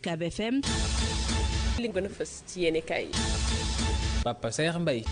UCAB FM. li gën a fës ci yéene kaay yi. Papa Saer Mbaye.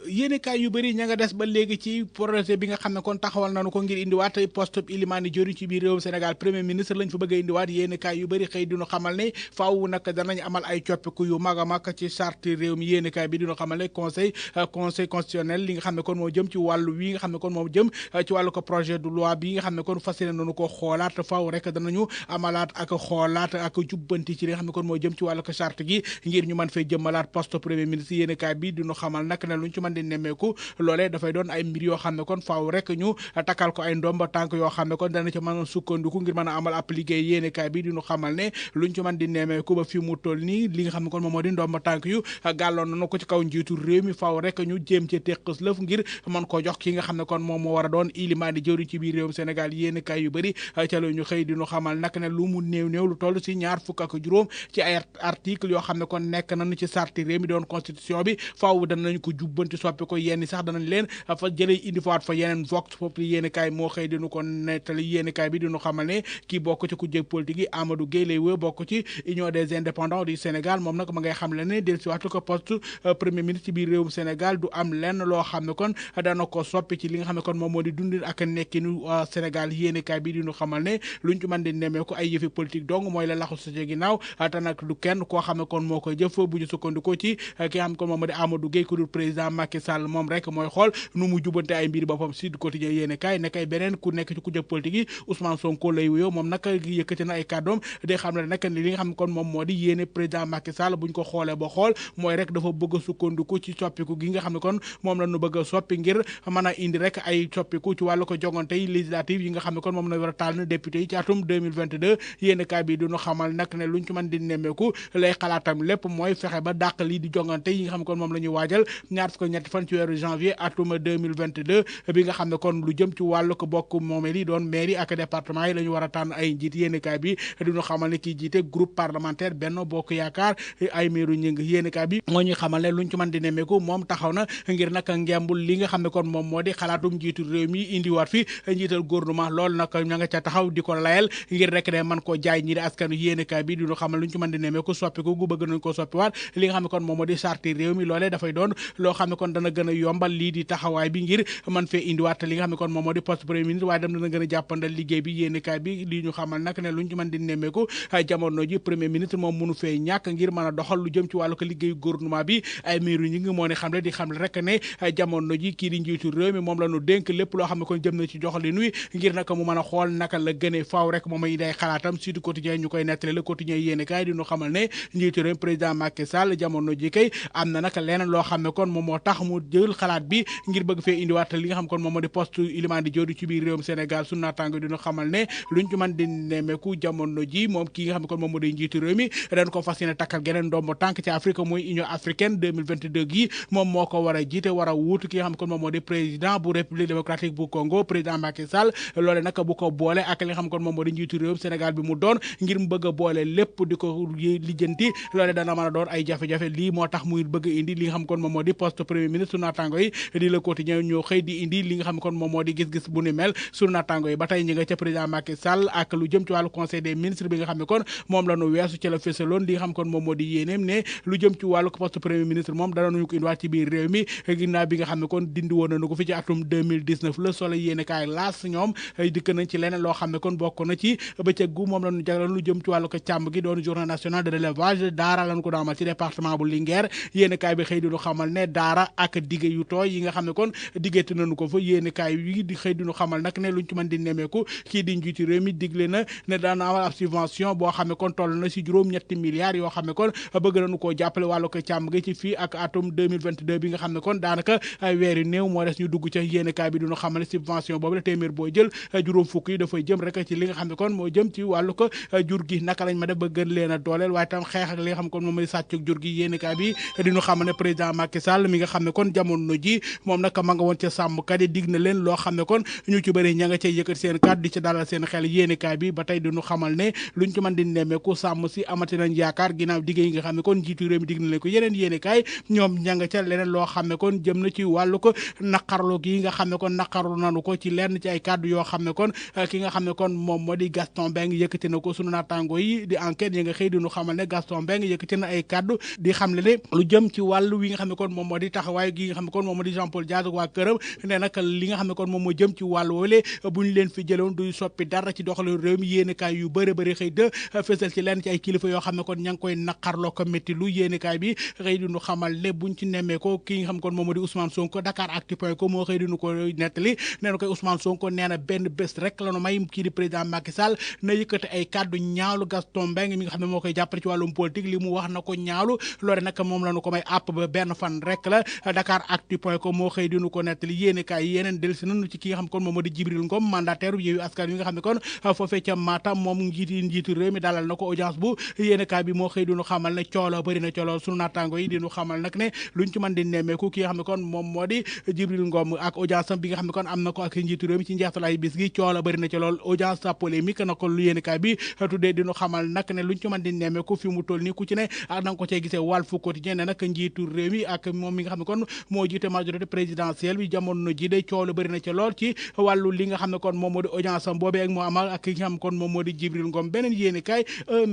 yéene kaay yu bëri ña nga des ba léegi ci projet bi nga xam ne kon taxawal nañu ko ngir indiwaat poste ilimaani jëriñ ci biir réewum Sénégal premier ministre lañ fa bëgg a indiwaat yéene kaay yu bëri xëy dinu xamal ne faaw nag danañ amal ay coppiku yu mag a mag ci charte réew mi yéene kaay bi dinu xamal ne conseil constitutionnel li nga xam ne kon moo jëm ci wàllu wi nga xam ne kon moom jëm ci wàllu ko projet de loi bi nga xam ne kon fas yéene nañu ko xoolaat faaw rek danañu amalaat ak xoolaat ak jubbanti ci li nga xam ne kon moo jëm ci wàllu ko charte gi ngir ñu mën fay jëmmalaat poste premier ministre yéene kaay bi dinu xamal nag ne luñ ci mën di nemmeeku loolee dafay doon ay mbir yoo xam ne kon faaw rek ñu takkal ko ay ndomba tànk yoo xam ne kon dana ci mën a sukkandiku ngir mën a amal ab liggéey yéenekaay bi diñu xamal ne luñ ci mën di nemmeeku ba fi mu toll nii li nga xam ne kon moom moo di ndomba tànk yu gàlloon nañu ko ci kaw njiitu réew mi faaw rek ñu jéem ci teqës lëf ngir mën ko jox ki nga xam ne kon moom moo war a doon ilimaani jëwriñ ci biir réewum Sénégal yéenekaay yu bëri ca la ñu xëy diñu xamal nag ne lu mu néew lu toll ci 26 ci ay article yoo xam ne kon nekk nañu ci sarti réew mi doon constitution bi faaw danañ ko jubbanti soppi ko yenn sax danañ leen fa jëlee indi faat fa yeneen vox populi yéeni kaay moo xëy dinu ko nettali yéeni kaay bi dinu xamal ne kii bokk ci kujje politique yi Amadou Gueye lay wë bokk ci Union des indépendants du Sénégal moom nag ma ngay xam le ne del si waxtu ko poste premier ministre ci biir réewum Sénégal du am lenn loo xam ne kon dana ko soppi ci li nga xam ne kon moom moo di dundin ak nekkinu Sénégal yéeni kaay bi dinu xamal ne luñ ci mën di nemee ko ay yëfi politique dong mooy la laxu sa ginnaaw te nag du kenn koo xam ne kon moo koy jëf bu ñu sukkandikoo ci ki nga xam ne kon moom moo di Amadou Gueye ku dul président Macky Sall moom rek mooy xool nu mu jubante ay mbir boppam Sud Quotidien yéene kaay ne kay beneen ku nekk ci ku jëf politique yi Ousmane Sonko lay wuyoo moom nag yëkkati na ay kàddoom di xam ne nag li nga xam ne kon moom moo di yéene président Macky Sall buñ ko xoolee ba xool mooy rek dafa bëgg a sukkandiku ci soppiku gi nga xam ne kon moom la ñu bëgg a soppi ngir mën a indi rek ay soppiku ci wàllu ko jongante yi législative yi nga xam ne kon moom la war a taal na député yi ci atum 2022 yéene kaay bi duñu xamal nag ne luñ ci mën di nemmeeku lay xalaatam lépp mooy fexe ba dàq lii di jongante yi nga xam ne kon moom la ñuy waajal ñaar fukk ñetti fan ci weeru janvier atum 2022 bi nga xam ne kon lu jëm ci wàllu ko bokk moomeel yi doon mairie ak département yi la ñu war a tànn ay njiit yéenekaay bi duñu xamal ne kii jiite groupe parlementaire Benno Bokk Yaakaar ay meeru ñëng yéenekaay bi moo ñuy xamal ne luñ ci mën di nemmeeku moom taxaw na ngir nag ngembul li nga xam ne kon moom moo di xalaatum njiitu réew mi indiwaat fi njiital gouvernement loolu nag ña nga ca taxaw di ko layal ngir rek ne man koo jaay ñi di askanu yéenekaay bi duñu xamal luñ ci mën di nemmeeku soppiku gu bëgg nañ ko soppiwaat li nga xam ne kon moom moo di charte réew mi loolee dafay doon loo xam ne kon dana gën a yombal lii di taxawaay bi ngir man fee indiwaat li nga xam ne kon moom moo di poste premier ministre waaye dem dana gën a jàppandal liggéey bi yéenekaay bi li ñu xamal nag ne luñ ci mën di nemmeeku jamono ji premier ministre moom mënu fee ñàkk ngir mën a doxal lu jëm ci wàllu ko liggéeyu gouvernement bi ay miiru ñi ngi moo ne xam le di xam le rek ne jamono ji kii di njiitu réew mi moom la ñu dénk lépp loo xam ne kon jëm na ci joxali nuy ngir naka mu mën a xool naka la gënee faaw rek moom ay day xalaatam Sud Quotidien ñu koy nettali le quotidien yéenekaay di ñu xamal ne njiitu réew président Macky Sall jamono ji kay am na naka leneen loo xam ne kon moom moo tax mu jël xalaat bi ngir bëgg fee indiwaat li nga xam kon moom moo di poste ilimaan di joodu ci biir réewum Sénégal su naataango dina xamal ne luñ ci mën di nemmeeku jamono ji moom ki nga xam ne kon moom moo di njiitu réew mi dañ ko fas yéene takkal geneen ndombo tànk ci Afrique mooy Union africaine 2022 gi moom moo ko war a jiite war a wuutu ki nga xam ne kon moom moo di président bu République démocratique bu Congo président Macky Sall loole nag bu ko boole ak li nga xam kon moom moo di njiitu réewum Sénégal bi mu doon ngir mu bëgg a boole lépp di ko lijjanti loole dana mën a doon ay jafe-jafe lii moo tax muy bëgg indi li nga xam kon moom moo di poste premier ministre su naataango yi di Le Quotidien ñoo xëy di indi li nga xam kon moom moo di gis-gis bu ni mel sunu naataango yi ba tey ñi nga ca président Macky Sall ak lu jëm ci wàllu conseil des ministres bi nga xam ne kon moom la ñu weesu ci la fësaloon li nga xam kon moom moo di yéeneem ne lu jëm ci wàllu poste premier ministre moom danañu ko indiwaat ci biir réew mi ginnaaw bi nga xam ne kon dindi woon nañu ko fi ci atum 2019 la solo yéene kaay laas ñoom dikk nañ ci leneen loo xam ne kon bokk na ci bëccëg gu moom la ñu jagleel lu jëm ci wàllu ko càmm gi doon journée nationale de l'élevage daara lañu ko daamal ci département bu Linguère yéene kaay bi xëy di ñu xamal ne daara ak dige yu tooy yi nga xam ne kon diggante nañu ko fa yéene kaay yi di xëy di ñu xamal nag ne luñ ci mën di nemeeku kii di njiitu réew mi digle na ne daana amal ab subvention boo xam ne kon toll na si juróom-ñetti milliards yoo xam ne kon bëgg nañu koo jàppale wàllu ko càmm gi ci fii ak atum 2022 bi nga xam ne kon daanaka ay weer yu néew moo des ñu dugg ca yéene kaay bi duñu xamal ne subvention boobu la téeméer boo jël juróom fukk yi dafay jëm rek ci li nga xam ne kon moo jëm ci wàllu ko jur gi naka lañ ma def ba gën leen a dooleel waaye tam xeex ak li nga xam ne kon moom mooy sàccug jur gi yéene kaay bi diñu xamal ne président Macky Macky Sall mi nga xam ne kon jamono ji moom nag ma nga woon ca sàmmkat yi dig na leen loo xam ne kon ñu ci bëri ña nga cay yëkkati seen kàddu di ci dalal seen xel yéenekaay bi ba tey duñu xamal ne luñ ci mën di nemmeeku sàmm si amati nañ yaakaar ginnaaw digg yi nga xam ne kon njiitu réew mi dig na leen ko yeneen yéenekaay ñoom ña nga ca leneen loo xam ne kon jëm na ci wàllu ko naqarlu gi nga xam ne kon naqarlu nanu ko ci lenn ci ay kàddu yoo xam ne kon ki nga xam ne kon moom moo di Gaston Mbengue yëkkati na ko sunu naataango yi di enquête yi nga xëy di ñu xamal ne Gaston Mbengue yëkkati na ay kàddu di xam ne lu jëm ci wàllu wi nga xam ne kon moom moo di taxawaay gi nga xam ne kon moom moo di Jean Paul Diaz ak waa këram ne nag li nga xam ne kon moom moo jëm ci wàllu woole bu ñu leen fi jëloon du soppi dara ci doxalin réew mi yéenekaay yu bëri bëri xëy de fësal ci lenn ci ay kilifa yoo xam ne kon ña ngi koy naqarloo ko métti lu yéenekaay bi xëy di ñu xamal ne buñ ci nemmee ko ki nga xam ne kon moom moo di Ousmane Sonko Dakaractu.com moo xëy di ñu ko nettali nee na koy Ousmane Sonko nee na benn bés rek la nu may kii di président Macky Sall na yëkkati ay kàddu ñaawlu Gaston Mbengue mi nga xam ne moo koy jàppale ci wàllum politique li mu wax na ko ñaawlu loole nag moom la nu ko may àpp ba benn fan rek la Dakaractu.com moo xëy di ñu ko nettali yéenekaay yi yeneen dellusi nañu ci ki nga xam ne kon moom moo di Djibril Ngom mandataire Yewwi Askan Wi nga xam ne kon foofee ca Matam moom njiitu réew mi dalal na ko audience bu yéenekaay bi moo xëy di ñu xamal ne coolo bëri na coolo sunu naataango yi di ñu xamal nag ne luñ ci mën di nemmeeku ki nga xam ne kon moom moo di Djibril Ngom ak audience bi nga xam ne kon am na ko ak njiitu réew mi ci njeextal ay bis gi coolo bëri na ci lool audience sa polémique na ko lu yéenekaay bi tuddee di ñu xamal nag ne luñ ci mën di nemmeeku fi mu toll nii ku ci ne ak na nga ko cee gisee Walf Quotidien ne nag njiitu réew mi ak moom mi nga xam ne kon moo jiite majorité présidentielle bi jamono ji de coolo bëri na ci lool ci wàllu li nga xam ne kon moom moo di audience am boobee ak moo amal ak ki nga xam kon moom moo di Djibril Ngom beneen yéenekaay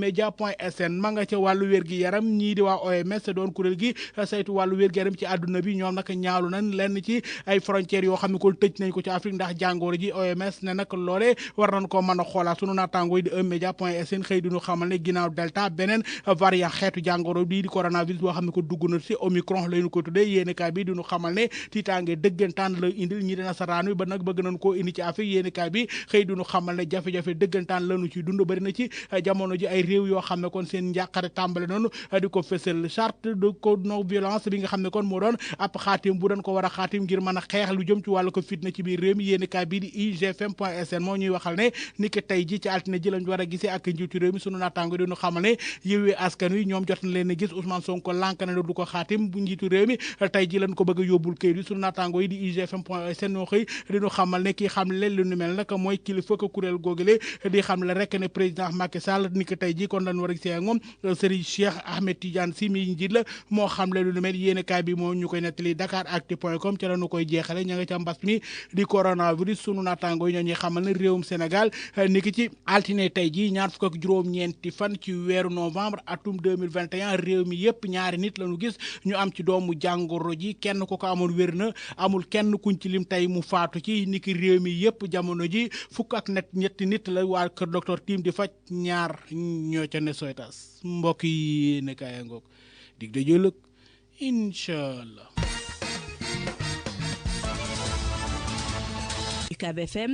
Emedia.sn ma nga ca wàllu wér-gi-yaram ñii di waa OMS doon kuréel gi saytu wàllu wér-gi-yaram ci àdduna bi ñoom nag ñaalu nañ lenn ci ay frontières yoo xam ne kon tëj nañ ko ci Afrique ndax jàngoro ji OMS ne nag loolee war nañ ko mën a xoolaat sunu naataango yi di Emedia.sn xëy duñu xamal ne ginnaaw delta beneen variant xeetu jàngoro bii di coronavirus boo xam ne ko dugg na ci Omicron lañu ko tuddee yéenekaay bi duñu xamal ne tiitaange dëggantaan la indil ñi dina saraan wi ba nag bëgg nañ koo indi ci Afrique yéenekaay bi xëy duñu xamal ne jafe-jafe dëggantaan lañu ci dund bëri na ci jamono ji ay réew yoo xam ne kon seen njàqare tàmbale noonu di ko fësal charte de non violence bi nga xam ne kon moo doon ab xaatim bu doon ko war a xaatim ngir mën a xeex lu jëm ci wàllu ko fitna ci biir réew mi yéenekaay bi di igfm.sn moo ñuy waxal ne ni ki tey ji ci altine ji lañ war a gisee ak njiitu réew mi sunu naataango di ñu xamal ne Yewwi Askan Wi ñoom jot na leen a gis Ousmane Sonko lànk na du ko xaatim bu njiitu réew mi tey ji lañ ko bëgg a yóbbul këyit yi sunu naataango yi di igfm.sn ñoo xëy di ñu xamal ne kii xam le lu nu mel nag mooy kilifa ko kuréel googule di xam le rek ne président Macky Sall ni ki tey ji kon lañ war a gisee ak moom Serigne Cheikh Ahmed Tidiane Sy mi njiit la moo xam le lu nu mel yéenekaay bi moo ñu koy nettali Dakaractu.com ca la ñu koy jeexale ña nga ca mbas mi di coronavirus sunu naataango yi ñoo ñuy xamal ne réewum Sénégal ni ki ci altine tey ji ñaar fukk ak juróom-ñeenti fan ci weeru novembre atum 2021 réew mi yëpp ñaari nit lañu gis ñu am ci doomu jàngoro ji kenn ko amoon wér na amul kenn kuñ ci lim tey mu faatu ci ni ki réew mi yëpp jamono ji fukk ak ñetti nit la waa kër docteur Tim di faj ñaar ñoo ca ne soytas mbokk yi ne kaaya ngoog dig da jëlëg inchallah UCAB FM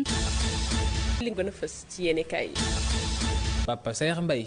li gën a fës ci yéenekaay yi Papa Saer Mbaye